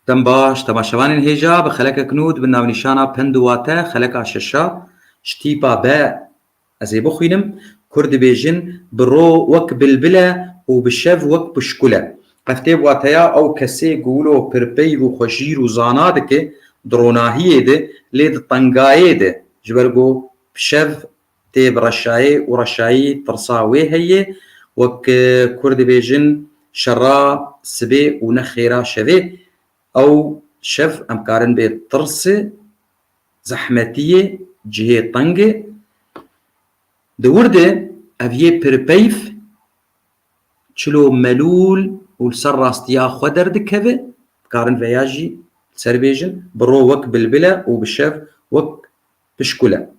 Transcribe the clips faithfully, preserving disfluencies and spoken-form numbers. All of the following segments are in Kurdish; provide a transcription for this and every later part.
Dem baş, temaşevanên hêja, bi xelekek nû di bin navnîşana pend û wate, xeleka şeşa, ji tîpa B ez ê bixwînim. Kurd dibêjin, bi ro wek bilbil e û bi şev wek pişkul e. Ev tê bi wateya ew kesê ku wilo pirpeyv û xwe jîr û zana dike, di ronahiyê de, lê di tengayê de, ji ber ku bi şev tê bi reşayê û reşayî tirsa wê heye, wek, e, Kurd dibêjin, şera sibê û ne xêra şevê. Ew şev em karin bê tirsi, zehmetiyê, cihê tengê. Di wir de ev yê pirpeyv çilo melûl û li ser rastiya xwe derdikeve, karin veya jî li ser bêjin, bi ro wek bilbil e û bi şev wek pişkul e.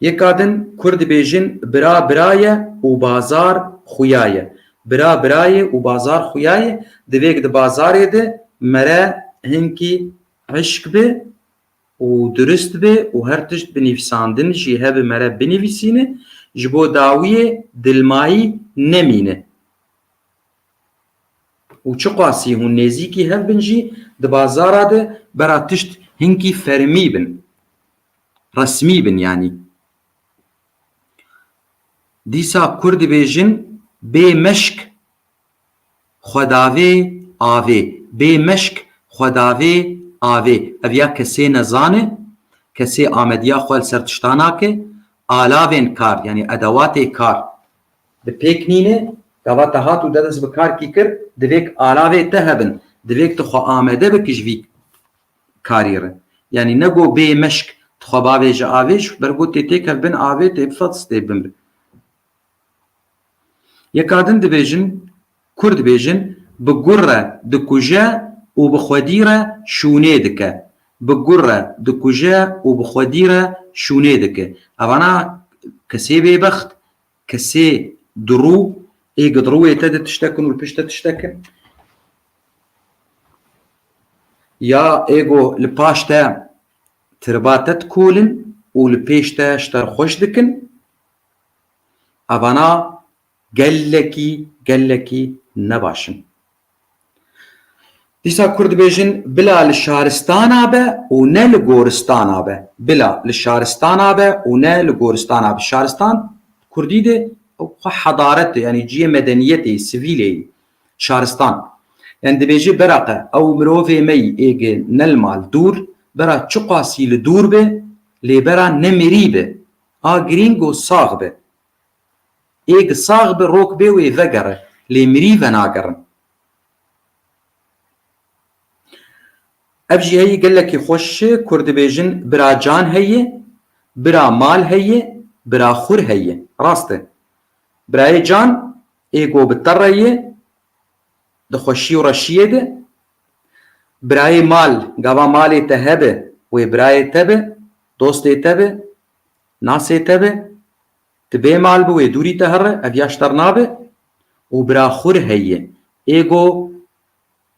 Yeka din Kurd dibêjin, bira bira ye û bazar xuya ye. Bira bira ye û bazar xuya ye, divêk di bazarê de mere hinkî hişk be û durist be û her tişt bi nivîsandin jî hebe mere binivîsîne, ji bo dawiyê dilmayî nemîne. Û çiqasî hûn nêzîkî hev bin jî, di bazara de bera tişt hinkî fermî bin, resmî bin yanî. Dîsa Kurd dibêjin, bê meşk xwedavê avê. Bê meşk xwedavê avê. Ev ya kesê nezane, kesê amediya xwe li ser tişta nake, alavên kar, yanî edewatê kar bi pêk nîne, gava te hat û te dest bi karkî kir, divêk alavê te hebin, divêk tu xwe amede bikî ji vî karî re. Yanî ne go bê meşk tu xwe bavêje avê, ji ber go tê têkev bin avê, tê bifetz, tê bimre. Yeka din dibêjin, Kurd dibêjin, bi gur re dikuje û bi xwedî re şûnê dike. Bi gur re dikuje û bi xwedî re şûnê dike. Evana kesê bêbext, kesê dirû, ê gi dirûyê te de tiştek in û li pişt te tiştek in. Ya ê go li paş te tiriba te dikolin û li pêş te ji te re xweş dikin. Evana gelekî, gelekî nebaş in. Dîsa Kurd dibêjin, bila li şaristana be û ne li goristana be. Bila li şaristana be û ne li goristana be. Şaristan, Kurdî de, ew xwe hedaret e, yanî cihê medeniyetê, sivîlê ye. Şaristan. Yanî dibêje, bera qe, ew mirovê me yî ê gi ne li mal dûr, bera çiqasî li dûr be, lê bera ne mirî be. A girîng û sax be. Ê gi sax bi rok bê wê vegere, lê mirî venagerin. Ev jî heyî gelekî xweş e, Kurd dibêjin, bira can heye, bira mal heye, bira xur heye. Rast e. Birayê can ê go bi te re ye, di xweşî û reşiyê de. Birayê mal, gava malê te hebe, wê birayê te be, dostê te be, nasê te be, tu bê mal bi wê dûrî te here, ev ya ji te re nabe. Û bira xur heye. Ê go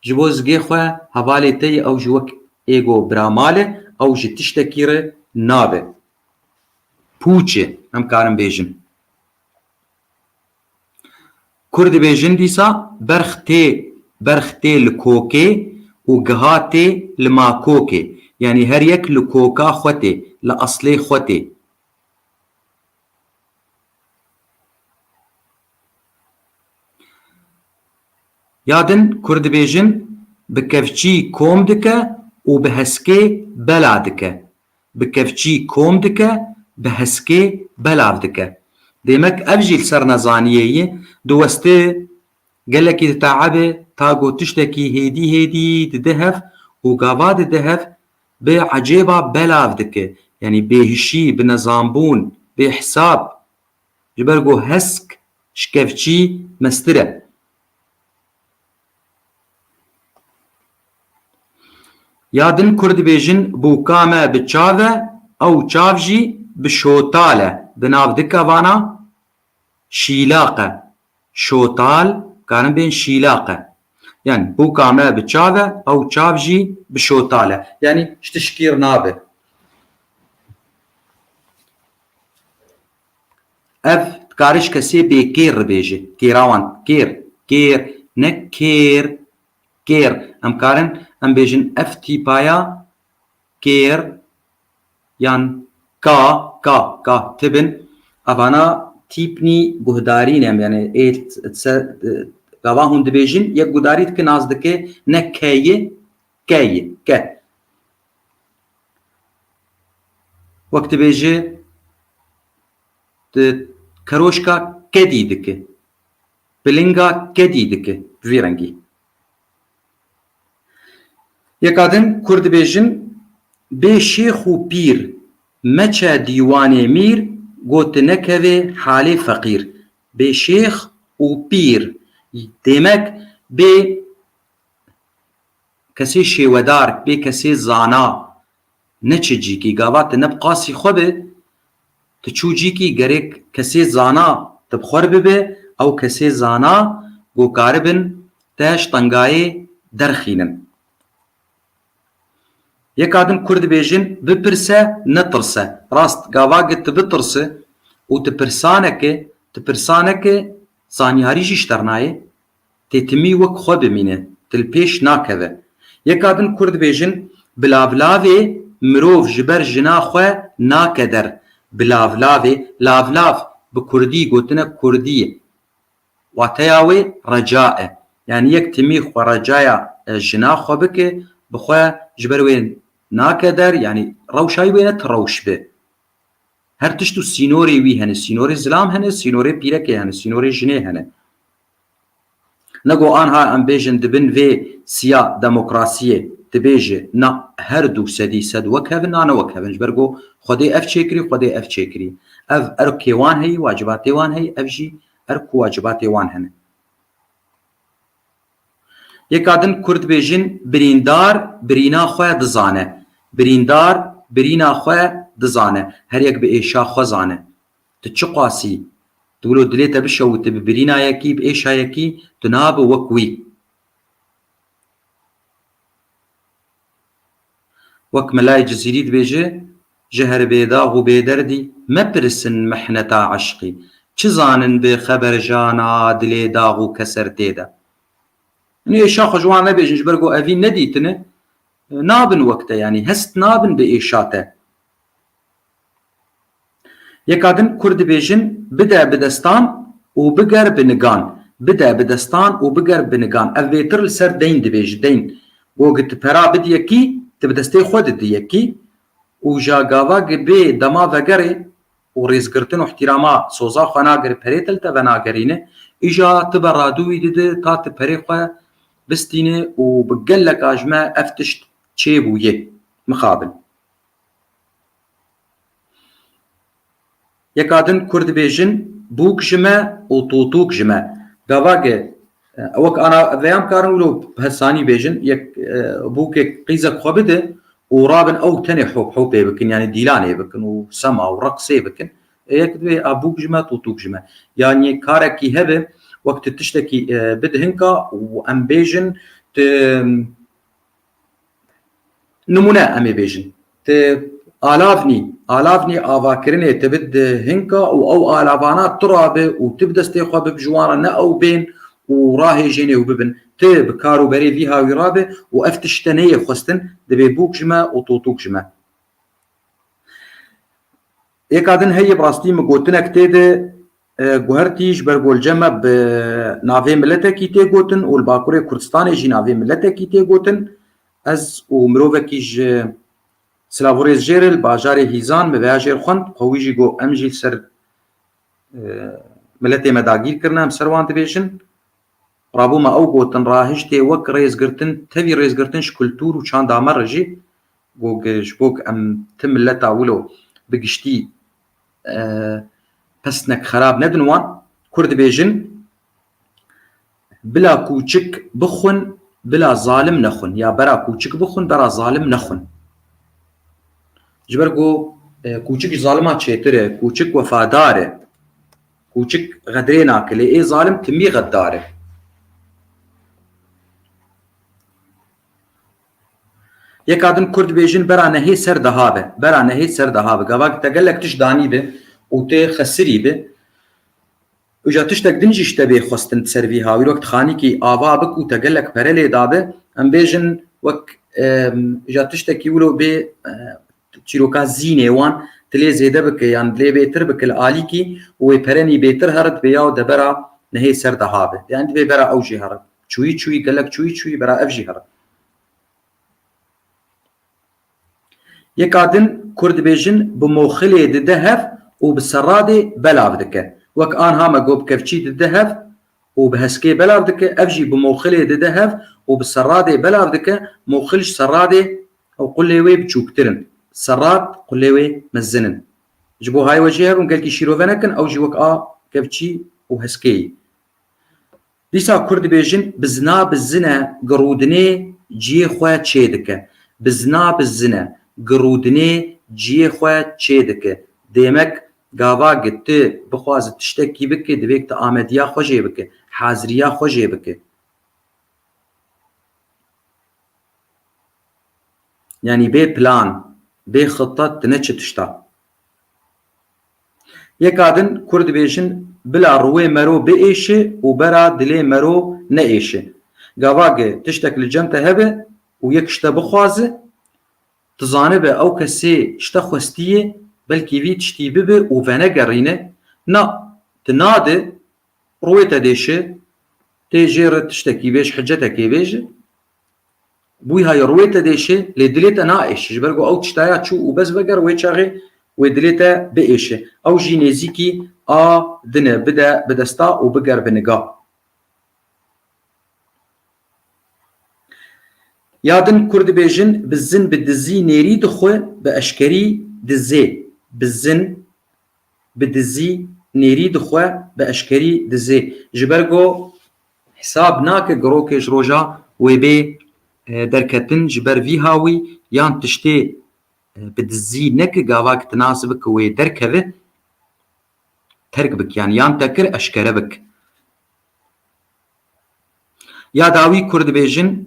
ji bo zigê xwe hevalê te yê, ew ji wek ê go bira mal e, ew ji tiştekî re nabe. Pûç e, em karin bêjin. Kurd dibêjin dîsa, berx tê, berx tê li kokê û giha tê li makokê. Yanî her yek li koka xwe tê, li eslê xwe tê. Ya din Kurd dibêjin, bi kevçî kom dike û bi heskê bela dike. Bi kevçî kom dike, bi heskê belav dike. Demek ev jî li ser nezaniyê ye, diweste gelekî ditaebe, ta ku tiştekî hêdî hêdî dide hev û gava dide hev, bi ecêba belav dike. Yanî bêhişî, bi nezanbûn, bêhisab. Ji ber ku hesk ji kevçî mestir e. Ya din Kurd dibêjin, bûka me bi çav e, ew çav jî bi şotal e. Di nav dike vana şîlaq e. Şotal, karin bên şîlaq e. Yanî bûka me bi çav e, ew çav jî bi şotal e. Yanî ji tişkî re nabe. Ev dikare ji kesê bêkêr re bêje. Kêra wan kêr, kêr, ne kêr. Kêr. Em karin em bêjin ev tîpaya kêr yan ka, ka, ka tibin. Evana tîpnî guhdarî ne em, yani ê se-, gava hûn dibêjin, yek guhdarî dike, nas dike, ne ke ye, ke ye, ke. Wek dibêje, di keroşka kedî dike, pilinga kedî dike, bi vî rengî. Yeka din kur dibêjin, bê şêx û pîr, meçe dîwanê mîr, go tu nekevê halê feqîr. Bê şêx û pîr, demek bê kesê şêwedar, bê kesê zana, neçi cîkî. Gava tu ne bi qasî xwe be, tu çû cîkî, gerek kesê zana tu bi xwe re bibe, ew kesê zana ku karibin te ji tengayê derxînin. Yeka din kur dibêjin, bipirse, netirse. Rast, gava gi tu bitirse û tu pirsaneke, tu pirsaneke, zanyarî jî ji te re nayê. Tê timî wek xwe bimîne, tu li pêş nakeve. Yeka din kur dibêjin, bi lavlavê mirov ji ber jina xwe nake der. Bi lavlavê, lavlav bi kurdî gotine kurdî ye. Wateya wê reca e. Yani yek timî xwe recaya, e, jina xwe bike, bi xwe ji ber wê nake der, yani rewşa wê ne ti rewş be. Her tişt û sînorê wî hene. Sînorê zilam hene, sînorê pîrekê hene, sînorê jinê hene. Nego anha em bêjin di bin vê siya demokrasiyê dibêje na her du sedî sed wek hev in, na ne wek hev in. Ji ber ku Xwedê ev çêkirî, Xwedê ev çêkirî. Ev erkê wan heyî, wacibatê wan heyî, ev jî erk û wacibatê wan hene. Yeka din kur dibêjin, birîndar birîna xwe dizane. Birîndar birîna xwe dizane. Her yek bi êşa xwe zane. Tu çiqasî, tu wilo dilê te bişewite bi birîna yekî, bi êşa yekî, tu nabe wek wî. Wek Melayê Cizîrî dibêje, ji her bêdax û bêderdî mepirisin mihneta eşqî. Çi zanin bi xeberjana dilê dax û keser tê de. Nê êşa xwe ji wan nebêjin, ji ber ku evî nedîtine, nabin wek te, yanî hest nabin bi êşa te. Yeka din kur dibêjin, bide bi destan û biger bi nigan. Bide bi destan û biger bi nigan. Ev bêtir li ser deyn dibêje, deyn. Go gi tu pera bidî yekî, tu bi destê xwe didî yekî û ja gava gi bê dema vegerê û rêzgirtin û ihtirama soza xwe nagiri, perê te li te venagerîne, îja tu be radû wî didi ta tu perê xwe bistîne û bi geleka ji me ev tişt çêbûye mixabin. Yeka din kur dibêjin, bûk ji me û tûtûk ji me. Gava ge, e, wek ana veyam karin wilo bi hesanî bêjin, yek, e, bûkek qîzek xwe bide û rabin ew tenê hop hopê bikin, yani dîlanê bikin û sema û reqsê bikin. E, yek divê a bûk ji me, tûtûk ji me. Yani karekî hebe, wek tu tiştekî, e, bide hinka û em bêjin, tu, Nimûne em ê bêjin. Ti alavnî, alavnî avakirinê ti bid hinka û ew alavana tu rabe û ti bi destê xwe bib ji wan re ne ew bên û rahêjênê û bibin. Ti bi kar û berê vî hawî rabe û ev tişt te neyê xwestin, divê bûk ji me û tûtûk ji me. Yeka din heye bi rastî min gotinek tê de, e, guhertî ji ber ku li cem me bi navê miletekî tê gotin û li Bakurê Kurdistanê jî navê miletekî tê gotin. Ez û mirovekî ji Silav û Rêz jê re li bajarê Hîzan min veya jêr xwend, xwe wî jî got em jî li ser, e, miletê me dagîr kirine, em ser wan dibêjin. Rabû me ew gotin, rahiştê wek rêzgirtin, tevî rêzgirtin ji kultûr û çanda me re jî, got, ji bo ku em ti mileta wilo bi giştî, e, pesnek xerab nedin wan, kur dibêjin, bila kûçik bixwin, bila zalim nexwin, ya bera kûçik bixwin, bera zalim nexwin. Ji ber ku, e, kûçik ji zalima çêtir e, kûçik wefadar e. Kûçik xedrê nake, lê ê zalim timî xeddar e. Yeka din Kurd bêjin, bera nehê ser diha be. Bera nehê ser diha be. Gava te gelek tişt danî be û tê xesirî be. Îja tiştek din jî ji te bê xwestin di ser vî hawî. Wek tu xanîkî ava bik û te gelek pere lê dabe, em bêjin wek, em, îja tiştekî wilo bê, e, çîroka zînê wan tu lê zêde bike yan lê bêtir bike li alîkî û wê perenî bêtir here dibê ya û debera nehê ser de habe. Yani dibê bera ew jî here. Çûyî çûyî gelek çûyî çûyî bera ev jî here. Yeka din kur dibêjin bi moxilê dide hev û bi serradê belav dike. Wek anha me got bi kevçî dide hev û bi heskê belav dike, ev jî bi moxilê dide hev û bi serradê belav dike, moxil ji serradê ew qulê wê biçûktir in. Serrad qulê wê mezin in. Ji bo hay we jê hebin gelkî şîrove nekin, ew jî wek a kevçî û heskê yî. Dîsa kur dibêjin, bizna bizine girûdinê ciyê xwe çê dike. Bizna bizine girûdinê ciyê xwe çê dike. Dêmek gava gi ti bixwazi tiştekî bike, divêk ti amediya xwe jê bike, haziriya xwe jê bike. Yani bê plan, bê xita tine çi tişta. Yeka din kur dibêjin, bila rûyê mero biêşi û bera dilê mero neêşi. Gava gi tiştek li cem te hebe û yek ji te bixwazi, tu zanibe ew kesê ji te xwestiye, belkî vî tiştî bibe û venegerîne. Na, tu nade, rûyê te dêşe, tê jê re tiştekî bêj, hicetekê bêje. Bûyha ye rûyê te dêşe, lê dilê te naêşe. Ji ber ku ew tiştaya çû û bes veger, wê çaxê wê dilê te biêşe. Ew jî nêzîkî a dine bide bi desta û biger bi niga. Ya din kur dibêjin, bizin bi dizî nêrî dixwe, bi eşkerî dizê. Bizin bi dizî nêrî dixwe, bi eşkerî dizê. Ji ber ku hesab nake girokê ji roja wê bê, e, derketin ji ber vî hawî yan tiştê, e, bi dizî neke gava ki tu nas bik wê derkeve, terk bik, yani yan te kir eşkere bik. Ya dawî kur dibêjin,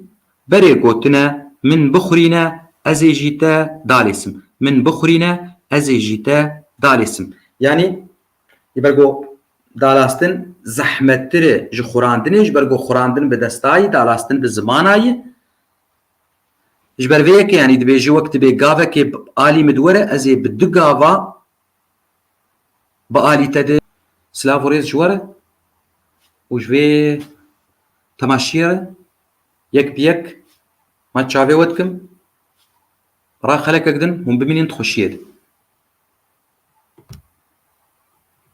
berê gotine, min bixurîne, ez ê jî te dalêsim. Min bixurîne, ez ê jî te dalêsim. Yani, ji ber ku dalastin zehmettir e ji xurandinê, ji ber ku xurandin bi destayî, dalastin bi zimanayî. Ji ber vê yekê, yani dibêji wek dibê gavekê alî min di were, ez ê bi du gava bi alî te de silav û rêz ji we re û ji vê temaşiyê re yek bi yek ma çavê we dikim, ra xelekek din hûn bimînin di xweşiyê de.